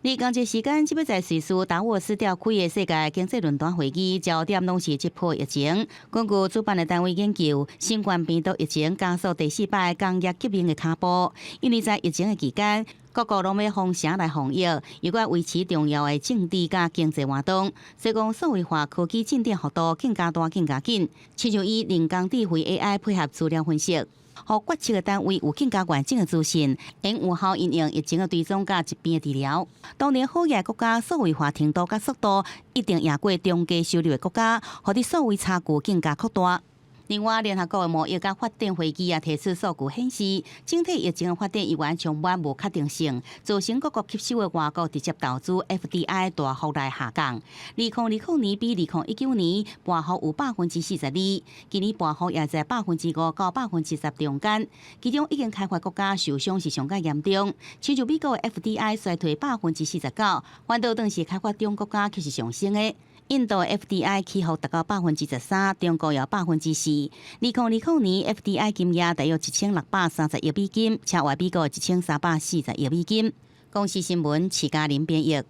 而仝一時間，這擺在瑞士達沃斯召開的世界經濟論壇會議，焦點攏是這波疫情。根據主辦的單位研究，新冠病毒疫情加速第四擺工業革命的腳步，因為在疫情的期間，各國攏欲封城來防疫，又閣維持重要的政治佮經濟活動，所以講數位化科技進展速度更加大、更加緊。親像以人工智慧 AI 配合資料分析，予決策的單位有更加完整的資訊，會有效應用疫情的追蹤佮疾病的治療。當然，好額國家數位化程度佮速度一定贏過中低收入的國家，予佇數位差距更加擴大。另外，聯合國的貿易佮發展會議也提出數據顯示，整體疫情的發展依然充滿無確定性，造成各國吸收的外國直接投資 FDI 大幅來下降。2020年比2019年跌幅有42%，今年跌幅也在5%到10%中間。其中已經開發國家受傷是上較嚴重，親像美國的 FDI 衰退49%，反倒轉是開發中國家卻是上升的。印度 FDI 起伏達到13%，中國有4%。2020年 FDI 金額大約1630億美金，超越美國1340億美金。公視新聞徐嘉玲編譯。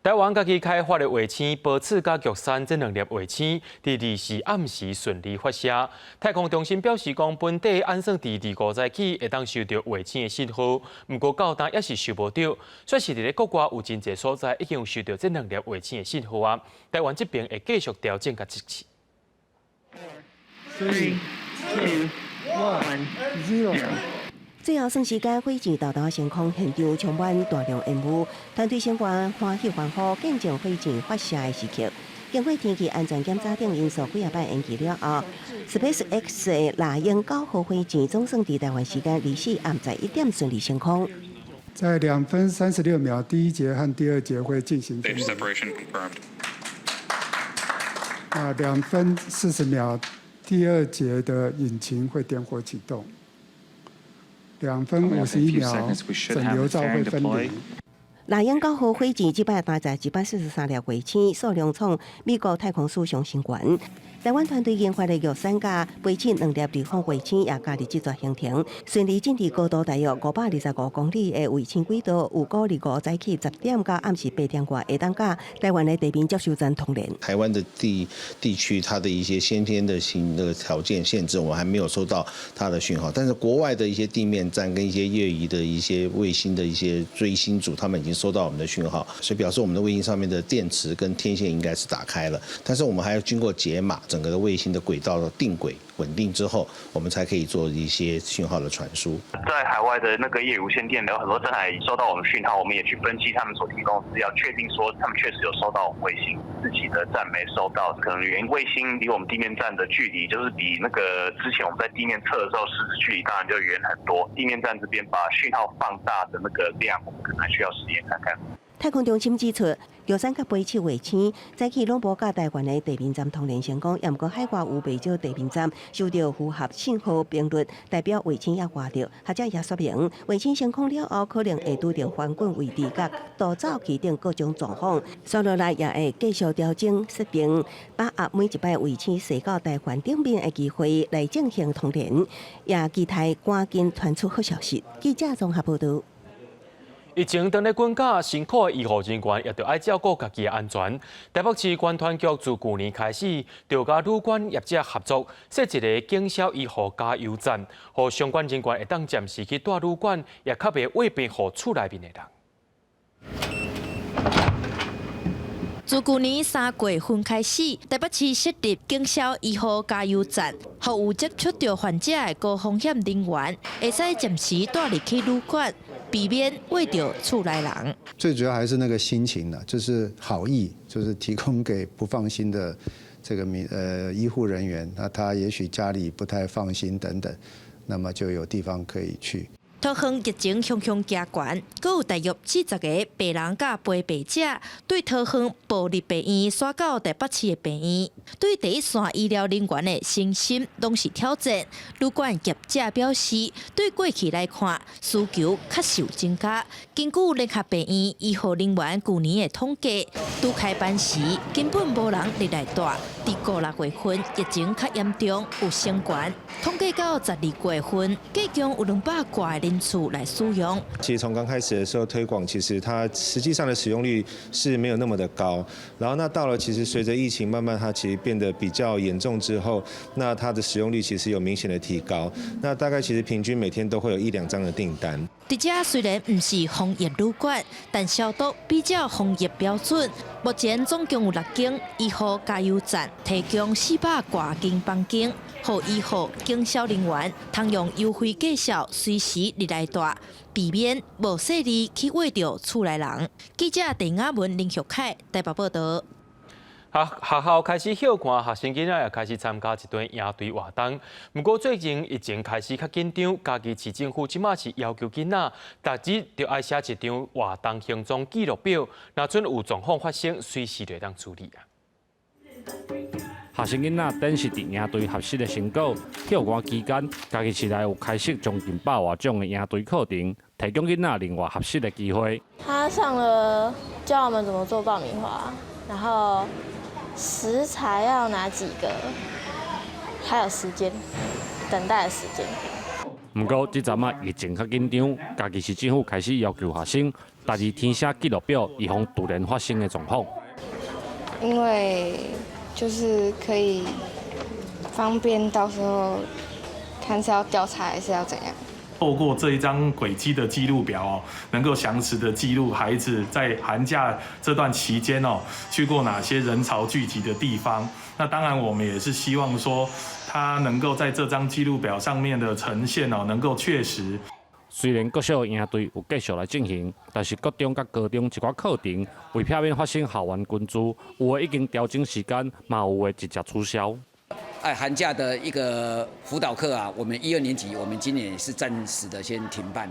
台灣家己開發的衛星寶刺佮玉山這兩粒衛星，佇24暗時順利發射。太空中心表示講，本底按算佇25早起會當收著衛星的信號，毋過到今猶是收無著。煞是佇咧國外有真濟所在已經有收著這兩粒衛星的信號啊。台灣這邊會繼續調整佮測試。 Three, two, one, zero. 最後算時間，火箭到達升空現場充滿大量煙霧，團隊成員歡喜歡呼，見證火箭發射的時刻。經過天氣安全檢查等因素幾仔擺延期了後，SpaceX 的獵鷹9號火箭總算佇台灣時間24暗11點順利升空。在2分36秒，第一節和第二節會進行分離。啊，2分40秒，第二節的引擎會點火啟動。2分51秒，整流罩會分離。獵鷹9號火箭這擺搭載143粒衛星，數量創美國太空史上新高。台灣團隊研發的玉山佮北星兩粒離空衛星也加入這逝行程，順利進入高度大約525公里的衛星軌道，預估25早起10點到暗時8點外，會當佮台灣的地面接收站通聯。台灣的地區，它的一些先天的性那個條件限制，我們還沒有收到它的訊號。但是國外的一些地面站跟一些業餘的一些衛星的一些追星族，他們已經收到我們的訊號，所以表示我們的衛星上面的電池跟天線應該是打開了。但是我們還要經過解碼，整個的衛星的軌道的定軌穩定之後，我們才可以做一些訊號的傳輸。在海外的那個業餘無線電有很多站台收到我們訊號，我們也去分析他們所提供的資料，確定說他們確實有收到我們衛星，自己的站沒收到，可能原因衛星離我們地面站的距離就是比那個之前我們在地面測的時候實質距離當然就遠很多。地面站這邊把訊號放大的那個量，我們可能還需要實驗看看。太空中心指出，玉山佮北斗衛星早起攏無佮台灣的地面站通聯成功，毋過海外有袂少地面站收著符合信號頻率，代表衛星猶活著。學者也說明，衛星升空了後，可能會拄著翻滾位置佮逃走去等各種狀況。紲落來也會繼續調整設定，把握每一擺衛星踅到台灣頂面的機會來進行通聯，也期待趕緊傳出好消息。記者綜合報導。疫情當咧滾價，辛苦的醫護人員也著愛照顧家己的安全。台北市觀團局自舊年開始，就佮旅館業者合作，設一个警消醫護加油站，予相關人員會當暫時去蹛旅館，也較袂餵病予厝內面的人。自舊年3月份開始，台北市設立警消醫護加油站，予有接觸著患者的高風險人員，會使暫時蹛入去旅館，避免餵著厝內人。最主要還是那個心情呢，就是好意，就是提供給不放心的這個民醫護人員，那他也許家裡不太放心等等，那麼就有地方可以去。桃園疫情雄雄加懸，閣有大約40個病人佮陪病者對桃園部立病院徙到台北市的病院，對第一線醫療人員的身心攏是挑戰。旅館業者表示，對過去來看，需求確實有增加。根據聯合病院醫護人員舊年的統計，拄開班時根本無人入來蹛。佇5、6月份疫情較嚴重，有升懸。統計到12月份，計共有200外人次來使用。其實從剛開始的時候推廣，其實它實際上的使用率是沒有那麼的高。然後那到了其實隨着疫情慢慢它其實變得比較嚴重之後，那它的使用率其實有明顯的提高。那大概其實平均每天都會有一兩張的訂單。佇遮雖然毋是防疫旅館，但消毒比照防疫標準。目前總共有六間醫護加油站，提供400外間房間，予醫護警消人員通用優惠價數隨時入來蹛，避免無細膩去餵著厝內人。記者鄭雅文、林玉凱台北報導。學學校開始歇寒，學生囡仔也開始參加一堆營隊活動。毋過最近疫情開始較緊張，嘉義市政府這馬是要求囡仔，逐日著愛寫一張活動行蹤記錄表，若準有狀況發生，隨時就會當處理啊。學生囡仔展示佇營隊學習的成果。歇寒期間，嘉義市內有開設將近百外種的營隊課程，提供囡仔另外學習的機會。他上了教我們怎麼做爆米花，然後食材要哪幾個，還有時間，等待的時間。毋過，這陣仔疫情較緊張，嘉義市政府開始要求學生，逐日填寫記錄表，以防突然發生的狀況。因為就是可以方便到時候看是要調查還是要怎樣。透過這一張軌跡的記錄表哦，能夠詳實的記錄孩子在寒假這段期間哦，去過哪些人潮聚集的地方。那當然，我們也是希望說，他能夠在這張記錄表上面的呈現哦，能夠確實。雖然國小營隊有繼續來進行，但是國中佮高中一寡課程為避免發生校園群聚，有的已經調整時間，嘛有的直接取消。哎，寒假的一個輔導課啊，我們一二年級，我們今年也是暫時的先停辦，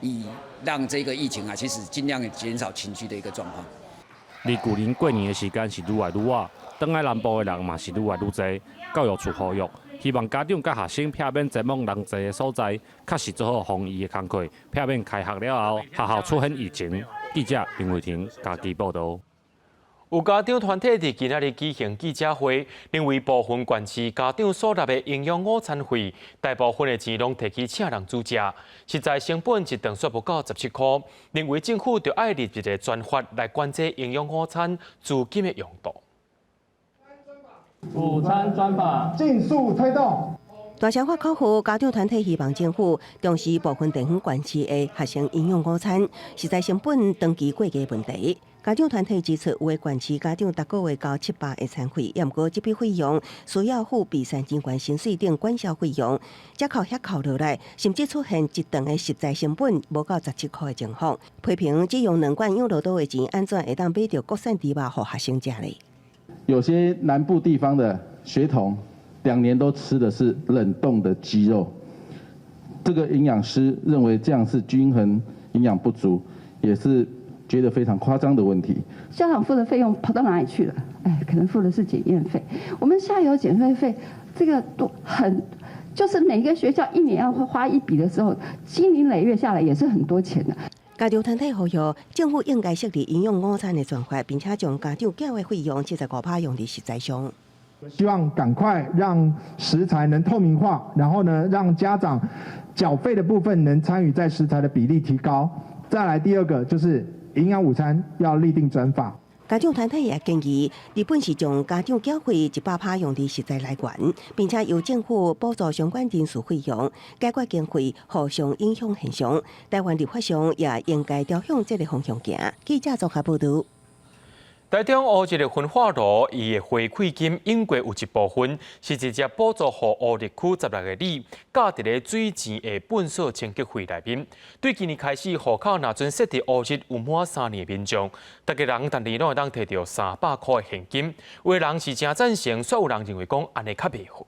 以讓這個疫情啊，其實盡量減少群聚的一個狀況。離舊年過年的時間是愈來愈晚，轉來南部的人嘛是愈來愈濟。教育處呼籲，希望家長佮學生避免前往人濟的所在，確實做好防疫的工課，避免開學了後學校出現疫情。記者林慧婷嘉義報導。有家長團體佇今仔日舉行記者會，認為部分縣市家長所納的營養午餐費，大部分的錢攏提去請人煮食，實在成本一頓煞無夠17箍，認為政府著愛立一個專法來管制營養午餐資金的用途。午餐專法盡速推動。大聲發口號，家長團體希望政府重視部分地方縣市的學生營養午餐，實在成本長期過低問題。家長團體指出，有的縣市家長逐個月交700的餐費，也毋過這筆費用需要付備膳人員薪水等管銷費用，折扣遐扣落來，甚至出現一頓的實在成本無夠17箍的情況。批評只用兩罐養樂多的錢，按怎會當買著國產豬肉予學生食咧？有些南部地方的學童2年都吃的是冷凍的雞肉，這個營養師認為這樣是均衡營養不足，也是覺得非常誇張的問題。校長付的費用跑到哪裡去了？哎，可能付的是檢驗費。我們下游檢驗費，這個都很，就是每個學校一年要花一筆的時候，經年累月下來也是很多錢的。家長團體呼籲政府應該設立營養午餐的專法，並且將家長繳的費用75%用佇食材上。希望趕快讓食材能透明化，然後呢，讓家長繳費的部分能參與在食材的比例提高。再來第二個就是營養午餐要立定專法。家長團體也建議，日本是將家長繳費100%用佇食材來源，並且由政府補助相關人事費用，解決經費互相影響現象。台灣立法上也應該朝向這個方向行。記者綜合報導。台中烏日的焚化爐，伊的回饋金應該有一部分是直接補助予烏日區16个里，佮佇咧水錢的糞掃清潔費內面。對今年開始，戶口若準設佇烏日有滿3年的民眾，逐家人逐年攏會當提著300箍的現金。有的人是誠贊成，煞有人認為講按呢較袂好。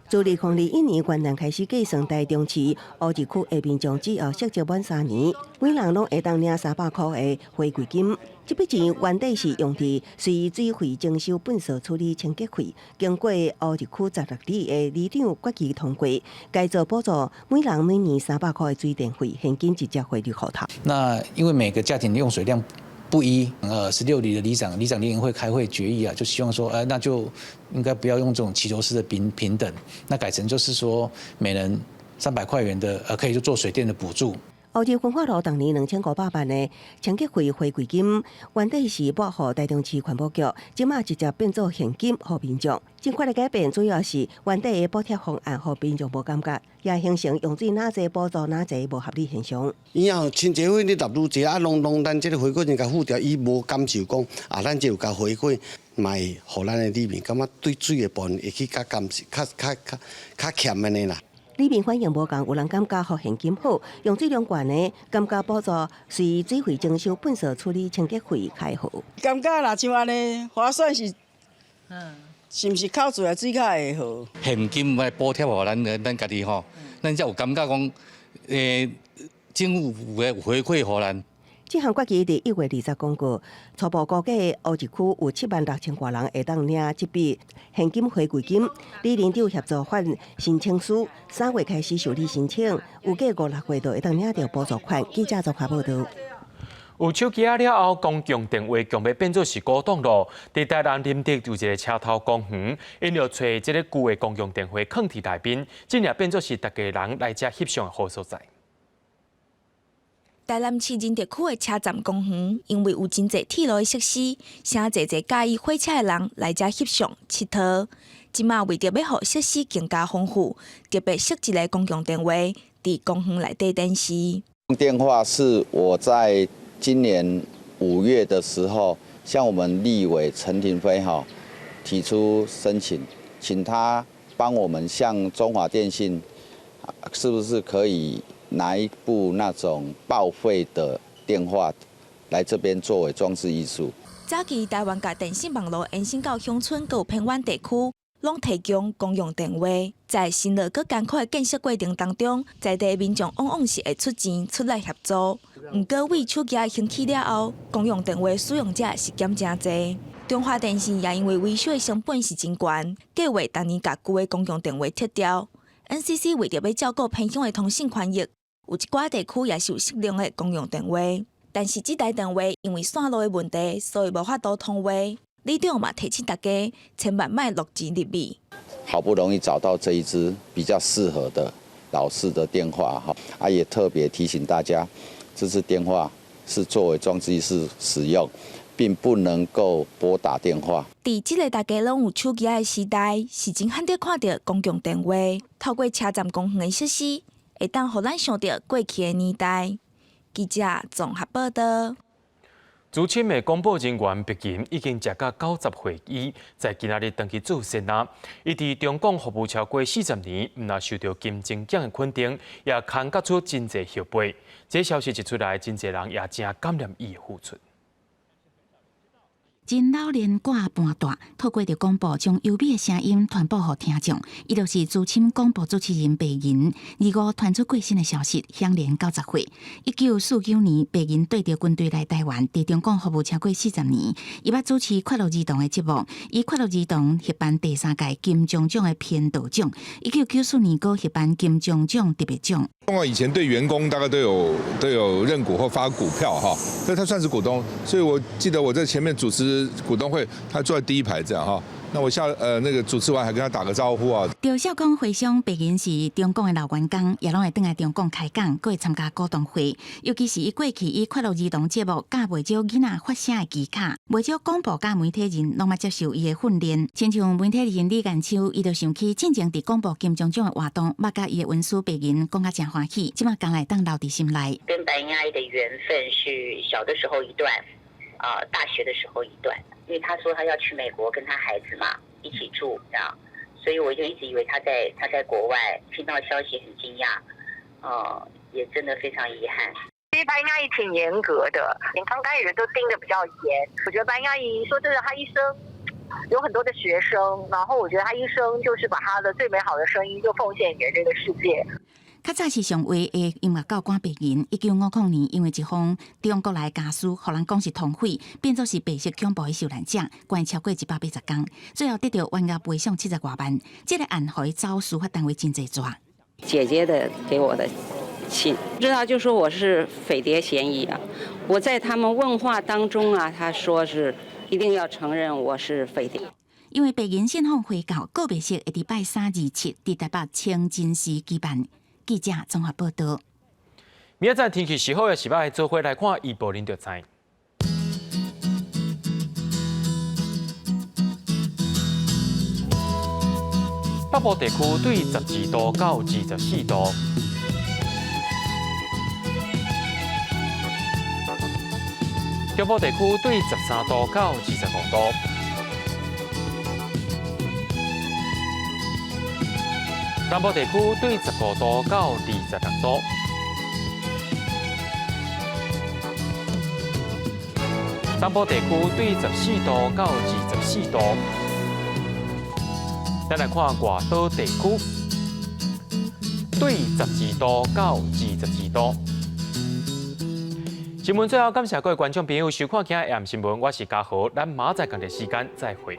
自2021年元旦開始計算，台中市烏日區的民眾只要設籍滿三年，每人攏會當領三百箍的回饋金。這筆錢原底是用佇隨水費徵收糞掃處理清潔費，經過烏日區16里的里長決議通過，改做補助每人每年三百箍的水電費，現金直接匯入戶頭。那因為每個家庭用水量不一，16里的里長、里長聯誼會開會決議啊，就希望說，那就應該不要用這種齊頭式的平等，那改成就是說每人300塊元的，可以就做水電的補助。烏日焚化爐逐年2500萬的清潔費回饋金，原底是撥予台中市環保局，這馬直接變做現金予民眾。這款的改變主要是原底的補貼方案予民眾無感覺，也形成用水哪濟補助哪濟無合理現象。以後清潔費你納愈濟啊，攏攏咱這個回饋金共付掉，伊無感受講啊，咱這有共回饋，嘛會予咱的里民感覺對水的部分會去較感較較較較欠按呢啦。里面反應無仝，有人感覺予現金好，用水量懸的，感覺補助隨水費徵收、糞掃處理清潔費較好。感覺若像按呢划算是，是毋是扣出來水較會好？現金來補貼予咱咱家己吼，咱才有感覺講，政府有回饋予咱。這項決議佇1月20公告，初步估計烏日區有7萬6千外人會當領這筆現金回饋金。里鄰長協助發申請書，3月開始受理申請，預計5、6月就會當領著補助款。記者綜合報導。有手機仔了後，公共電話強欲變做是古董囉。佇台南林竹有一个車頭公園，𪜶就揣這个舊的公共電話囥佇內面，這也變做是逐家人來遮翕相的好所在。台南市仁德區的車站公園，因為有真濟鐵路的設施，誠濟濟佮意火車的人來遮翕相、𨑨迌。這馬為著欲予設施更加豐富，特別設一个公共電話佇公園內底展示。電話是我在今年5月的時候，向我們立委陳亭妃哈提出申請，請他幫我們向中華電信，是不是可以拿一部那種報廢的電話來這邊作為裝置藝術？早期台灣共電信網路延伸到鄉村閣有偏遠地區，攏提供公用電話。在辛勞閣艱苦的建設過程當中，在地民眾往往是會出錢出力協助。毋過為手機興起了後，公用電話使用者是減誠濟。中華電信也因為維修的成本是真懸，計劃逐年共舊的公共電話撤掉。NCC 為著欲照顧偏鄉的通訊權益，有一寡地區也是有適量的公用電話，但是這台電話因為線路的問題，所以無法度通話。里長嘛提醒大家，千萬莫落錢入去。好不容易找到這一支比較適合的老式的電話哈，啊也特別提醒大家，這支電話是作為裝置藝術使用，並不能夠撥打電話。佇這个大家攏有手機的時代，是真罕得看著公共電話。透過車站公園的設施，會當予咱想著過去的年代。記者綜合報導。資深的廣播人員白銀已經食甲90歲，伊在今仔日轉去做善啊。伊佇中廣服務超過40年，毋但受著金鐘獎的肯定，也牽甲出真濟後輩。這消息一出來，真濟人也誠感念伊的付出。真老練掛盤帶，透過著廣播將優美的聲音傳播予聽眾。伊就是資深廣播主持人白銀。25傳出過身的消息，享年90歲。1949年，白銀綴著軍隊來台灣，佇中廣服務超過40年。伊捌主持快樂兒童的節目，以快樂兒童獲頒第三屆金鐘獎的編導獎。1994年，閣獲頒金鐘獎特別獎。中廣以前對員工大概都有認股或發股票哈，所以他算是股東。所以我記得我在前面主持股東會，他坐在第一排這樣哈。那我下那個主持完還跟他打個招呼啊。趙少康回想，白銀是中廣的老員工，也攏會轉來中廣開講，閣會參加股東會。尤其是伊過去以快樂兒童節目教袂少囡仔發聲的技巧，袂少廣播佮媒體人攏捌接受伊的訓練。親像媒體人李元秋，伊就想起進前佇廣播金鐘獎的活動，捌佮伊的恩師白銀講甲誠歡喜，這馬敢會當留佇心內。跟白銀阿姨的緣分是小的時候一段，啊，大學的時候一段。因為他說他要去美國跟他孩子嘛一起住，啊，所以我就一直以為他在國外，聽到消息很驚訝，哦，也真的非常遺憾。其實白銀阿姨挺嚴格的，連剛開始都盯得比較嚴。我覺得白銀阿姨說真的，她一生有很多的學生，然後我覺得她一生就是把她的最美好的聲音就奉獻給這個世界。較早是上位的音樂教官白銀，1950年因為一封中國來家書，予人講是通匪，變做是白色恐怖的受難者，關超過180天，最後得著冤額賠償70外萬。這個案予伊走司法單位真濟逝。姐姐的給我的信，知道就說我是匪諜嫌疑啊！我在他們問話當中啊，他說是一定要承認我是匪諜。因為白銀信訪回教告別式會佇拜三二七佇台北清真寺舉辦。記者綜合報導。明仔載天氣是好抑是䆀，做伙來看預報，恁就知。北部地區對12度到24度，中部地區對13度到25度。南部地區對15度到26度。東部地區對14度到24度。咱來看外島地區，對12度到22度。新聞最後感謝各位觀眾朋友收看今日的新聞，我是嘉豪，咱明仔載仝個時間再會。